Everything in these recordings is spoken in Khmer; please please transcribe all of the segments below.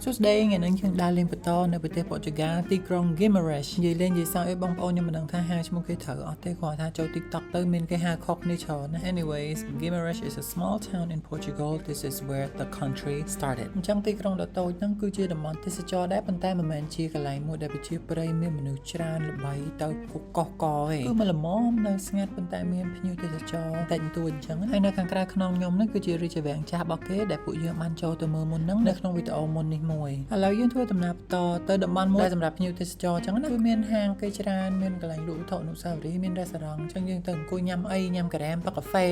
សួស្តីថ្ងៃនេះយើងដើរលេងបន្តនៅប្រទេសប៉ូទុយហ្គាល់ទីក្រុង Guimarães និយាយលេងនិយាយសើចឲ្យបងប្អូនខ្ញុំមិនដឹងថាហៅឈ្មោះគេត្រូវអត់ទេគាត់ថាចូល TikTok ទៅមានគេហៅខុសគ្នាច្រើនណា Anyways, Guimarães is a small town in Portugal. This is where the country started. អញ្ចឹងទីក្រុងដ៏តូចហ្នឹងគឺជាតំបន់ទេសចរដែរប៉ុន្តែមិនមែនជាកន្លែងមួយដែលប្រជាប្រិយមានមនុស្សច្រើនល្បីទៅគុកកកកទេគឺមកល្មមនៅស្ងាត់ប៉ុន្តែមានភ្ញៀវទេសចរតិចបន្តួចអញ្ចឹងហើយនៅខាងក្រៅខ្នងខ្ញុំហ្នឹងគឺជារាជវាំងចាស់របស់គេដែលពួកយើងបានចូលទៅមើលមុនហ្នឹងនៅក្នុងវីដេអូមុននេះមួយឥឡូវយើងធ្វើដំណើរបន្តទៅតំបន់មួយដែលសម្រាប់ភ្ញៀវទេសចរអញ្ចឹងណាគឺមានហាងគេច្រើនមានកន្លែងលក់វត្ថុអនុស្សាវរីយ៍មានរេស្តូរ៉ង់អញ្ចឹងយើងទៅអង្គុយញ៉ាំអីញ៉ាំការ៉េមផឹកកាហ្វេ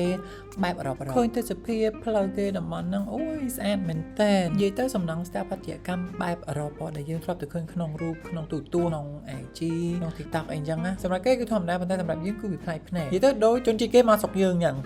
បែបអឺរ៉ុបអឺរ៉ុបឃើញទេសភាពផ្លូវគេតំបន់ហ្នឹងអូយស្អាតមែនតើនិយាយទៅសំណង់ស្ថាបត្យកម្មបែបអឺរ៉ុបដែលយើងធ្លាប់តែឃើញក្នុងរូបក្នុងទូរទស្សន៍ក្នុង IG ក្នុង TikTok អីអញ្ចឹងណាសម្រាប់គេគឺធម្មតាប៉ុន្តែសម្រាប់យើងគឺវាប្លែកភ្នែកនិយាយទៅដូចជនជាតិគេមកស្រុកយើងអញ្ចឹង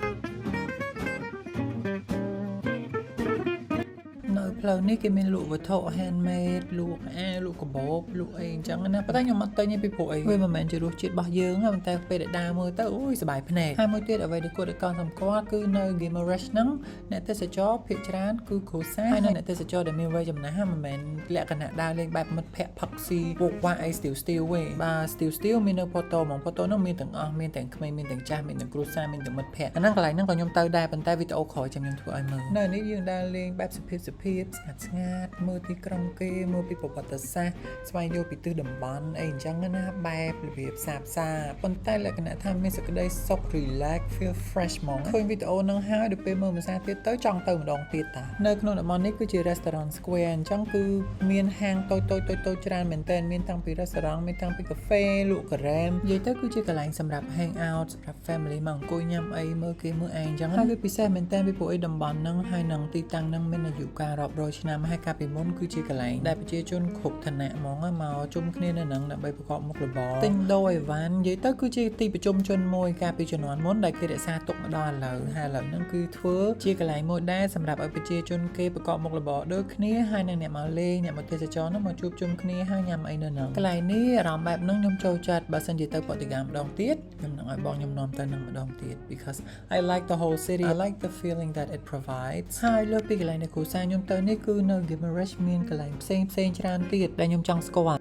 នៅផ្លូវនេះគេមានលក់វត្ថុ handmade លក់អាវលក់កាបូបលក់អីអញ្ចឹងណាប៉ុន្តែខ្ញុំអត់ទិញទេពីព្រោះអីវាមិនមែនជារសជាតិរបស់យើងទេប៉ុន្តែពេលដែលដើរមើលទៅអូយសប្បាយភ្នែកហើយមួយទៀតអ្វីដែលគួរឲ្យកត់សម្គាល់គឺនៅ Guimarães ហ្នឹងអ្នកទេសចរភាគច្រើនគឺគ្រួសារហើយអ្នកទេសចរដែលមានវ័យចំណាស់មិនមែនលក្ខណៈដើរលេងបែបមិត្តភ័ក្តិផឹកស៊ីវោកវ៉ាអី still still ទេបាទ still still មាននៅ Porto ហ្មង Porto ហ្នឹងមានទាំងអស់មានទាំងក្មេងមានទាំងចាស់មានទាំងគ្រួសារមានទាំងមិត្តភ័ក្តិអាហ្នឹងកន្លែងហ្នឹងក៏ខ្ញុំទៅដែរប៉ុន្តែវីដេអូក្រោយចាំខ្ញុំធ្វើឲ្យមើលនៅនេះយើងដើរលេងបែបសុភាពសុភាពស្ងាត់ស្ងាត់មើលទីក្រុងគេមើលពីប្រវត្តិសាស្ត្រស្វែងយល់ពីទិសតំបន់អីអញ្ចឹងណាបែបរបៀបសាបសាប៉ុន្តែលក្ខណៈថាមានសក្តីសុខ relax, feel fresh ហ្មងឃើញវីដេអូហ្នឹងហើយដល់ពេលមើលភាសាទៀតទៅចង់ទៅម្ដងទៀតតានៅក្នុងតំបន់នេះគឺជា restaurant square អញ្ចឹងគឺមានហាងតូចតូចតូចតូចច្រើនមែនតើមានតាំងពី restaurant មានតាំងពីកាហ្វេលក់ការ៉េមនិយាយទៅគឺជាកន្លែងសម្រាប់ hang out សម្រាប់ family មកអង្គុយញ៉ាំអីមើលគេមើលឯងអញ្ចឹងហើយវាពិសេសមែនតើពីព្រោះអីតំបន់ហ្នឹងហើយនឹងទីតាំងហ្នឹងមានអាយុកាលរាប់រយឆ្នាំហើយកាលពីមុនគឺជាកន្លែងដែលប្រជាជនគ្រប់ឋានៈហ្មងមកជុំគ្នានៅហ្នឹងដើម្បីប្រកបមុខរបរទិញដូរអីវ៉ាន់និយាយទៅគឺជាទីប្រជុំជនមួយកាលពីជំនាន់មុនដែលគេរក្សាទុកមកដល់ឥឡូវហើយឥឡូវហ្នឹងគឺធ្វើជាកន្លែងមួយដែរសម្រាប់ឲ្យប្រជាជនគេប្រកបមុខរបរដូចគ្នាហើយនឹងអ្នកមកលេងអ្នកមកទេសចរហ្នឹងមកជួបជុំគ្នាហើយញ៉ាំអីនៅហ្នឹងកន្លែងនេះអារម្មណ៍បែបហ្នឹងខ្ញុំចូលចិត្តបើសិនជាទៅប៉ូទុយហ្គាល់ម្ដងទៀតខ្ញុំនឹងឲ្យបងខ្ញុំនាំទៅនឹងម្ដងទៀត because I like the whole city. I like the feeling that it provides. ហើយលើសពីកន្លែងនៅគ្រួសារខ្ញុំទៅនេះគឺនៅ Guimarães មានកន្លែងផ្សេងផ្សេងច្រើនទៀតដែលខ្ញុំចង់ស្គាល់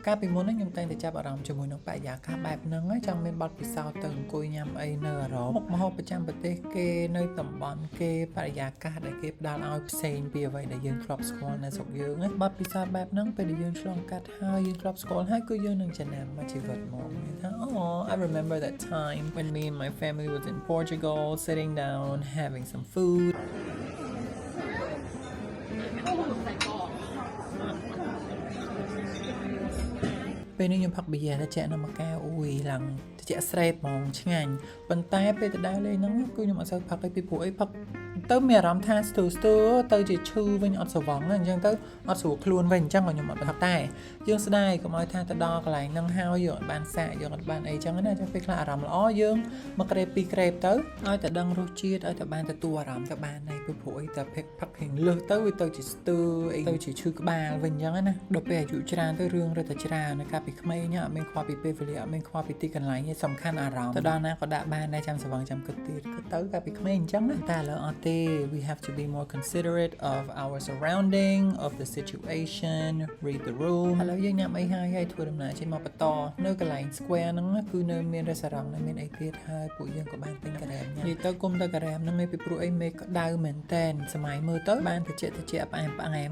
កាលពីមុនហ្នឹងខ្ញុំតែងតែចាប់អារម្មណ៍ជាមួយនឹងបរិយាកាសបែបហ្នឹងហើយចង់មានបទពិសោធន៍ទៅអង្គុយញ៉ាំអីនៅអឺរ៉ុបមុខម្ហូបប្រចាំប្រទេសគេនៅតំបន់គេបរិយាកាសដែលគេផ្ដល់ឲ្យផ្សេងពីអ្វីដែលយើងធ្លាប់ស្គាល់នៅស្រុកយើងណាបទពិសោធន៍បែបហ្នឹងពេលដែលយើងឆ្លងកាត់ហើយយើងធ្លាប់ស្គាល់ហើយគឺយើងនឹងចំណាំមួយជីវិតហ្មងមានថា Oh, I remember that time when me and my family was in Portugal, sitting down, having some food. ពេលនេះខ្ញុំផឹកប៊ីយ៉ាត្រជាក់នៅមួយកែវអូយឡើងត្រជាក់ស្រេបហ្មងឆ្ងាញ់ប៉ុន្តែពេលទៅដើរលេងហ្នឹងគឺខ្ញុំអត់សូវផឹកអីពីព្រោះអីផឹកទៅមានអារម្មណ៍ថាស្ទើស្ទើទៅជាឈឺវិញអត់ស្រវឹងអញ្ចឹងទៅអត់ស្រួលខ្លួនវិញអញ្ចឹងក៏ខ្ញុំអត់ផឹកដែរយើងស្ដាយកុំឲ្យថាទៅដល់កន្លែងហ្នឹងហើយយើងអត់បានសាកយើងអត់បានអីចឹងណាអញ្ចឹងពេលខ្លះអារម្មណ៍ល្អយើងមកក្រេបពីរក្រេបទៅឲ្យតែដឹងរសជាតិឲ្យតែបានទទួលអារម្មណ៍ទៅបានហើយពីព្រោះអីតែផឹកផឹកហៀងលើសទៅវាទៅជាស្ទើអីទៅជាឈឺក្បាលវិញអញ្ចឹងណាដល់ពេលអាយុច្រើនទៅរឿងរឹតតែច្រើននៅកាលពីក្មេងអត់មានខ្វល់ពីពេលវេលាអត់មានខ្វល់ពីទីកន្លែងទេសំខាន់អារម្មណ៍ទៅដល់ណាក៏ដាក់បានដែរចាំស្វឹងចាំគិតទៀតគិតទៅកាលពីក្មេងអញ្ចឹងណាតែឥឡូវអត់ទេ We have to be more considerate of our surrounding, of the situation, read the room. ឥឡូវយើងញ៉ាំអីហើយហើយធ្វើដំណើរចេញមកបន្តនៅកន្លែង square ហ្នឹងគឺនៅមាន restaurant នៅមានអីទៀតហើយពួកយើងក៏បានទិញការ៉េមញ៉ាំនិយាយទៅគុំទៅការ៉េមហ្នឹងឯងពីព្រោះអីមេឃក្តៅមែនតែនសម័យមើលទៅបានតិចតិចផ្អែមផ្អែម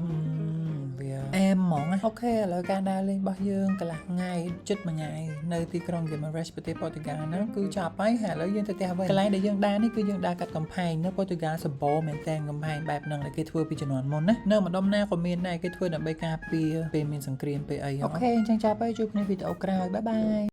វាអែមហ្មង okay ឥឡូវការដើរលេងរបស់យើងកន្លះថ្ងៃចិត្តមួយថ្ងៃនៅទីក្រុង Guimarães ប្រទេសប៉ូទុយហ្គាល់ហ្នឹងគឺចប់ហើយហើយឥឡូវយើងទៅផ្ទះវិញកន្លែងដែលយើងដើរនេះគឺយើងដើរកាត់កំផែងនៅប៉ូទុយហ្គាល់សម្បូរមែនតែនកំផែងបែបហ្នឹងដែលគេធ្វើពីជំនាន់មុនណានៅម្ដុំណាក៏មានដែរគេធ្វើដើម្បីការពារពេលមានសង្គ្រាមពេលអីokay អញ្ចឹងចាប់ហើយជួបគ្នាវីដេអូក្រោយ bye bye.